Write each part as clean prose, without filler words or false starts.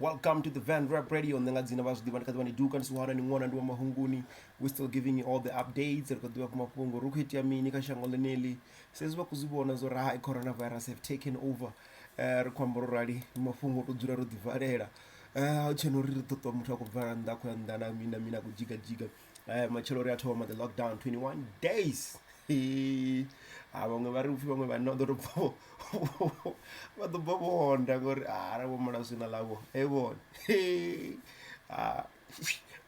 Welcome to the Van Rap Radio. Nṋe nga dzina vha zwi ḓivha ndi kha ḓivha ndi Duka ndi Suhana ni ṅwana ndi wa Mahunguni. We still giving you all the updates. Ri khou ḓivha mafhungo ri khou itea mini kha shango ḽeneḽi. Sa izwi vha khou zwi vhona zwo ri hai coronavirus have taken over. Ri khou amba ro rali mafhungo o tou dzula ro ḓi valela. A hu tshena uri ri ḓo ṱwa muthu a khou bvela nnḓa a khou ya nnḓa na mini na mini a khou dzhiga dzhiga. Matshelo ri a thoma the lockdown 21 days. Ha vhaṅwe vha ri upfhi vhaṅwe vhanna vha ḓo tou bva vha ḓo bva vho onda ngori arali vho mala swina ḽavho he vhone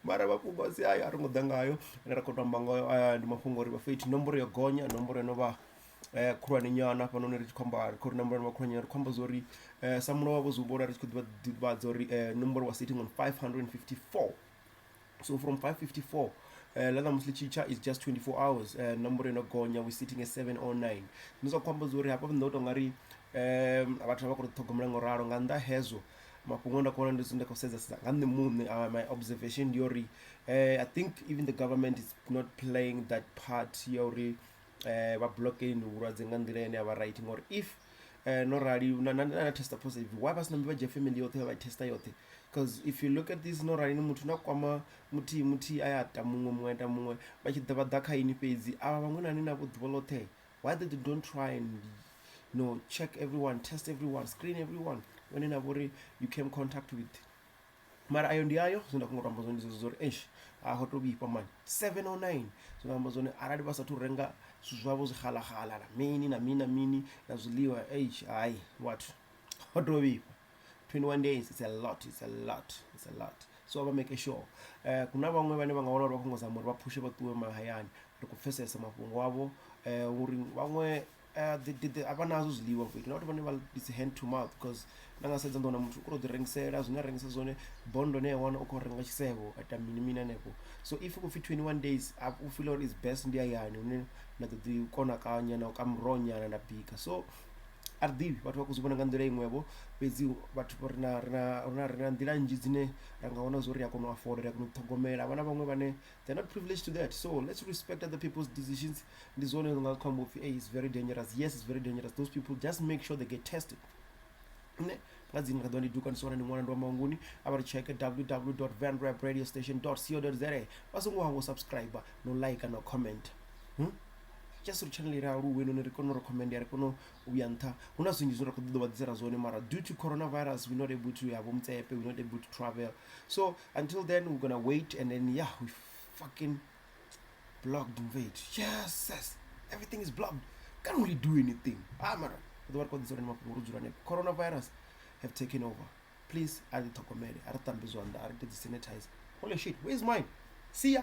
mara mafhungo a si ayo a ro ngo ḓa ngayo ane ra khou to amba ngayo ndi mafhungo uri vhafethu nomboro yo gonya nomboro yo no vha khulwane nyana hafhanoni ri tshi khou amba ri khou ri nomboro yo no vha khulwane nyana ri khou amba zwori sa mulovha vho zwi vhona ri tshi khou ḓivha ḓivhadza uri nomboro was sitting on 554. So from 554 ḽa ṋamusi ḽi tshi tsha is just 24 hours, nomboro yo no gonya, we sitting at 709. Zwine zwa khou amba uri hafha nṋe u tou nga ri vhathu vha khou ri ṱhogomela ngo ralo. Nga nnḓa hezwo mafhungo nda kona ndi nda khou sedza sedza nga nṋe muṋe, my observation ndi uri I think even the government is not playing that part ya uri vha blockeni vhulwadze nga nḓila ine ya vha right, ngori if no rali na na na testa positive, why vha si nambe vha dzhia family yoṱhe vha testa yoṱhe? Because if you look at this, no rali ni muthu na kwama muthihi muthihi a ya ta muṅwe muṅwe a ita muṅwe vha tshi ḓa vha ḓa kha ini, fhedzi avha vhaṅwe na ni navho ḓuvha ḽoṱhe, why they don't try and check everyone, test everyone, screen everyone vhane na vhori you came contact with? Mara ayo ndi ayo zwine nda khou amba zwone ndi zwezwo uri eish, a ho to vhifha mani 709. Zwine amba zwone arali vha sathu renga zwithu zwavho zwixalaxala na mini na mini na mini na zwiḽiwa, eish, hayi vhathu ho to vhifha. 21 days, it's a lot, it's a lot, it's a lot. So vha make sure kuna vhaṅwe vhane vha nga wana uri vha khou zama uri vha phushe vha ṱuwe mahayani, ri khou pfesesa mafhungo avho uri vhaṅwe a vha nazwo zwiḽiwa fhethu na vhathu vhane vha it's hand to mouth, because nda nga sedza ndo wana muthu u khou tou ḓi rengisela zwine a rengisa zwone, bondo ine ya wana u khou renga tshisevho a ita mini mini hanefho. So if u khou pfhi 21 days, u feel uri is best ndi hayani hune nda ḓo ḓi kona kanya na u ka muroho nyana nda bika. So a ri ḓivhi vhathu vha khou zwi vhona nga nḓila iṅwevho, fhedzi vhathu ri na ri na ri na ri na nḓila nnzhi dzine ra nga wana zwo ri a kona u afford, ri a kona u ṱhogomela vhana vhaṅwe vhane they're not privileged to that. So let's respect other people's decisions. Ndi zwone nga khou amba upfhi hey, it's very dangerous. Yes, it's very dangerous. Those people, just make sure they get tested. Nṋe nga dzina kha ḓuvha ndi Duka ndi swana ndi ṅwana ndi wa Manguni. A vha ri check www vanrapradiostation co za. Vha songo hangwa u subscribe no like no comment, Just uri channel ri aluwe noni ri kone u recommend, ri kone u ya nṱha. Hu na zwinzhi zwine ra khou ḓo vha ḓisela zwone, mara due to coronavirus we're not able to ya vho Mutsepe, we're not able to travel. So until then we're gonna wait and then, yeah, we fucking blocked mfethu. Yes, everything is blocked, can't really do anything. Ah, mara ḓo vha ri khou ḓisela mafhungo ro dzula hanefho. Coronavirus have taken over. Please, a ri ṱhogomele, a ri ṱambe zwanḓa, a ri ite dzi sanitize. Holy shit, where's mine? See ya.